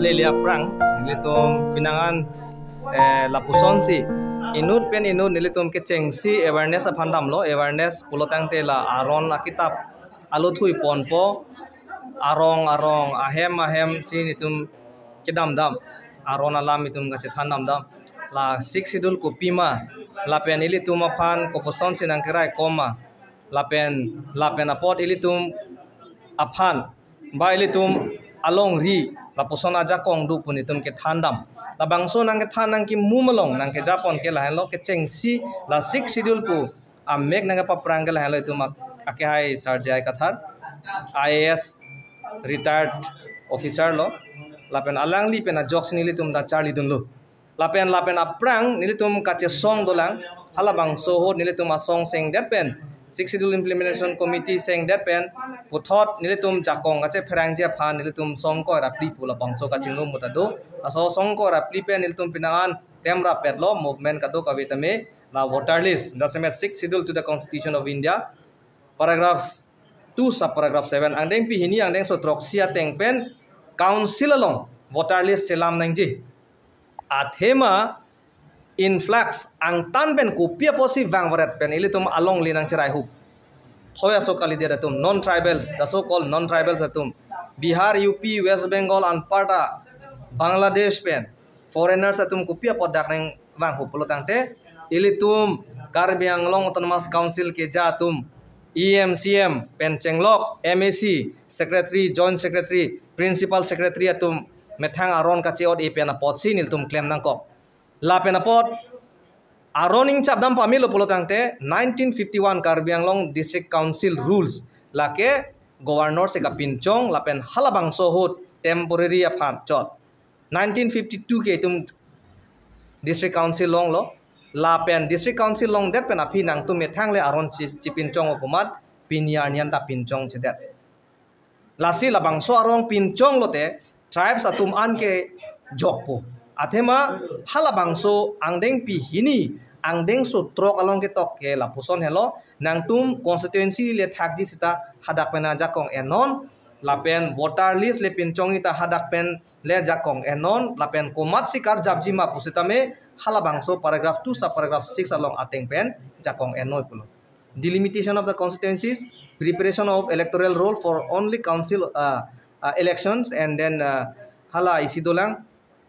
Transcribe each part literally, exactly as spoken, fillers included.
Neli aphrang, nelitum pinangan, eh, lapusonsi inut pen inut nelitum kechengsi awareness aphan damlo, awareness pulotangte la aron akitap alo thui ponpo, arong arong ahem ahem si nelitum kedam dam, aron alam itum kachethan dam dam, la Sixth Schedule kopima, lapen ilitum aphan koposonsi nangkerai koma, lapen lapen apot ilitum aphan ba ilitum alongri lapuson ajakong do pu nelitum kethan dam. Labangso nangkethan nangkimum along nangkejapon ke lahenlo, kechengsi la Sixth Schedule pu amek nangkepaprang ke lahenlo itum ak-, akehai Sir J I Kathar, I A S retired officer lo, lapen alangli pen ajoksi nelitum ta charlidunlo. Lapen lapen aphrang nelitum kachesong dolang, halabangso ahut nelitum asong sengdet pen, Sixth Schedule Implementation Committee sengdet pen, puthot nelitum jakong kachepherangji aphan nelitum songkoi ra phli pu labangso kachingrum ta do. Laso songkoi ra phli pen nelitum pinangan tem rapetlo, movement kadokave tame, la voter list, jasemet Sixth Schedule to the Constitution of India, paragraph two, sub paragraph seven, angdengpi hini angdengso throksi ateng pen council along voter list chelam nangji. Athema influx angtan pen kopi apotsi vang varet pen ilitum alongle nangcheraihup. Thoi aso kalidet atum, non-tribals, the so-called non-tribals atum, Bihar, U P, West Bengal, anparta Bangladesh pen foreigners atum kopi apot dak nangvanghup pulotangte, ilitum Karbi Anglong Autonomous Council keja atum, E M, C M pen chenglok, M A C, secretary, joint secretary, principal secretary atum methang aron kache-ot-e pen apotsi nelitum klem nangkok. Lapen apot aron ingchap dam pamelo pulotangte, nineteen fifty-one Karbi Anglong District Council rules, lake governor si kapinchong lapen halabangso ahut temporary aphan chot. Nineteen fifty-two ke itum District Council longlo, lapen District Council longdet pen aphi nangtum methang le aron chi-, chipinchong opumat pini arni an ta pinchongchedet. Lasi labangso arong pinchong lote tribes atum an ke jokpo. Athema halabangso angdengpi hini, angdengso throk along ketok ke lapuson helo, nangtum constituency le thakji sita hadak pen ajakong ennon, lapen voter list le pinchongji ta hadak pen le jakong ennon, lapen komatsi karjapji ma pusitame halabangso paragraph two sub paragraph six along ateng pen jakong ennoi pulo. Delimitation of the constituencies, preparation of electoral roll for only council, uh, uh, elections, and then, uh, hala isi dolang,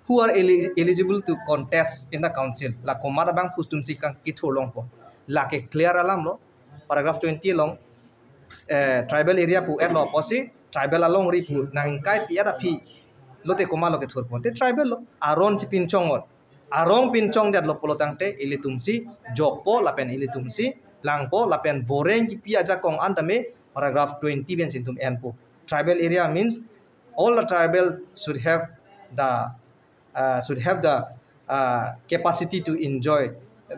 who are eli-, eligible to contest in the council. La komat abang phustumsi kang kithur longpo. Lake clear alamlo. Paragraph twenty along, eh, tribal area pu-etlo apotsi, tribal alongri pu nangkai pi-et aphi lote komatlo kethurpo. Te tribal lo, aron chipinchong-ot. Arong pinchongdetlo pulotangte ilitumsi jokpo lapen ilitumsi langpo lapen voreng kipi ajakong an tame paragraph twenty pensi itum enpo. Tribal area means all the tribal should have the, uh, should have the, uh, capacity to enjoy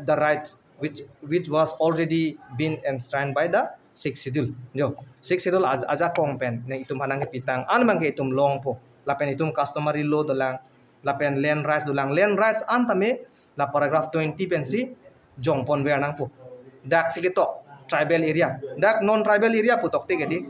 the right which, which was already been enshrined by the Sixth Schedule. Jo, Sixth Schedule aj-, ajakong pen ne itum hanang kepitang an bangke itum longpo. Lapen itum customary law dolang, lapen land rights dolang. Land rights an tame la paragraph twenty pensi jongponver nangpo. Daksi ketok tribal area, dak non tribal area pu tokte ke di,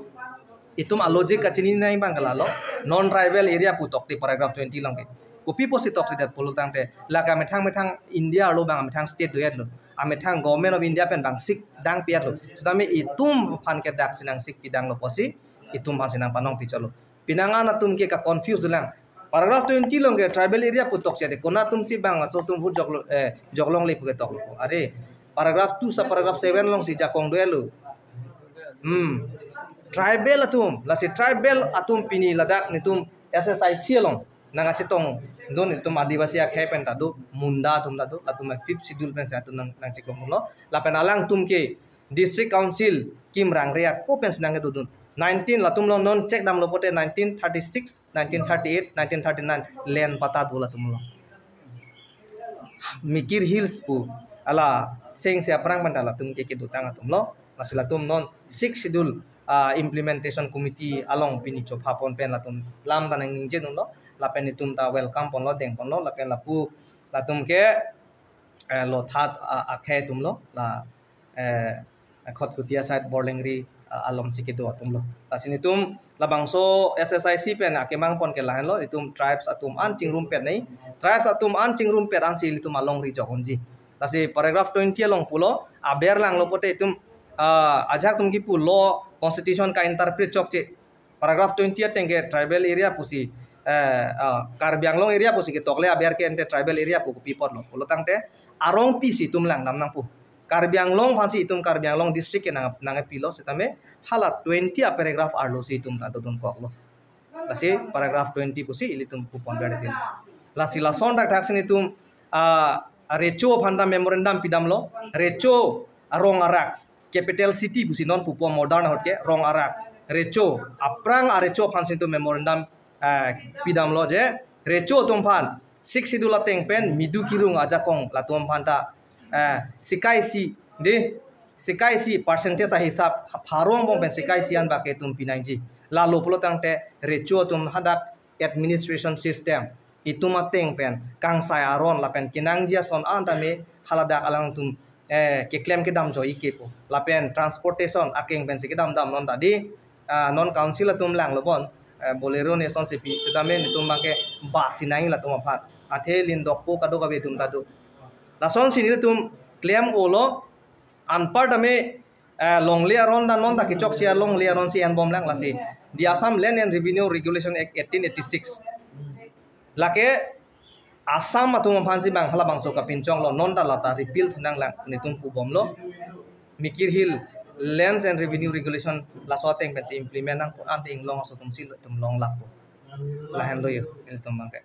itum a logic kachini nai bang ke lalo, non tribal area pu tokte paragraph twenty along ke. Kopi pusi toktedet pulotangte, lake amethang methang India arlo bang amethang state do-etlo, amethang Government of India pen bang sikdang pi-etlo. Sitame itum aphan ke daksi nang sik pidanglo pusi itum aphansi nang panong pichotlo. Pinangan atum ke ka-confuse dolang. Paragraph twenty along ke tribal area pu tokche de, konat atumsi bang aso atum vote joklo, eh, joklongle pu ke toklo. Are, paragraph two sub paragraph seven alongsi jakong do-etlo. Hmm. Tribal atum, lasi tribal atum pini ladak netum S S I C along nang kachetongdun, itum Adivasi akhei pen ta do, Munda atum ta do, latum Fifth Schedule pensi atum nang, nangcheklonglo. Lapen alangtum ke District Council kimrangre ako pensi nangkedodun. Nineteen, latum along non check damlo pote nineteen thirty-six, nineteen thirty-eight, nineteen thirty-nine land patta do latum along. Mikir Hills pu hala sengsi aphrang pen ta latum ke kedotang atumlo. Lasi latum non Sixth Schedule, ah, Implementation Committee along pini chophapon pen latum lam ta nangningjedunlo. Lapen itum ta welcome ponlo, dengponlo, lapen lapu latum ke, eh, Lotha, ah, akhei atumlo, la, eh, Khatkutia side Borlengri ah, alom si kedo atum lo. Lasi nelitum labangso S S I C pen akemang pon ke lahenlo, itum tribes atum an chingrumpet nai. Tribes atum an chingrumpet ansi ilitum alongri jok unji. Lasi paragraph twenty along pulo, aber langlo pote itum, ah, ajahak atum kipu law constitution ka-interpret chokche. Paragraph twenty ateng ke tribal area pusi, eh, ah, Karbi Anglong area pusi ketok le aber ke ante tribal area pu kopi apotlo. Pulo tangte arongpi si itum langdam nangpo. Karbi Anglong aphansi itum Karbi Anglong district ke nang, nangpilo setame hala twenty a paragraph arlo si itum ta dodun koklo. Lasi paragraph twenty pusi ilitum pu pon bertin. Lasi lason thakthak si nelitum, ah, recho aphan ta memorandum pidamlo, recho arong arak, capital city pusi non pupo modern ahut ke rong arak. Recho, aphrang arecho aphansi itum memorandum, ah, pidamlo je recho atum aphan Sixth Schedule ateng pen midu kirung ajakong latum aphan ta, ah, sikai si, de, sikai si percentage ahisap pharo angbong pen sikai si an bak ke itum pinangji. Lalo pulo tangte recho atum hadak administration system itum ateng pen kangsai aron lapen kenangji ason an tame haladak alangtum, eh, keklem kedam joi kepo. Lapen transportation akeng pensi kedam dam non ta di, ah, non council atum langlo bon, eh, Bolero ne ason si pi setame nelitum abang ke bus si nangji latum aphan. Athe lindokpo kadokave atum ta do. Lasonsi nelitum klem-olo, anpar tame, eh, longle aron dan non ta kechokche alongle aron si enbom lang lasi. The Assam Land and Revenue Regulation Act eighteen eighty-six. Lake Assam atum aphansi bang halabangso kapinchonglo, non ta lata repeal thu nanglang nelitum pubomlo. Mikir Hill Lands and Revenue Regulation laso ateng pensi implement nangpo, ante inglong aso atum si itum longlappo. Lahenlo yo, ilitum abang ke.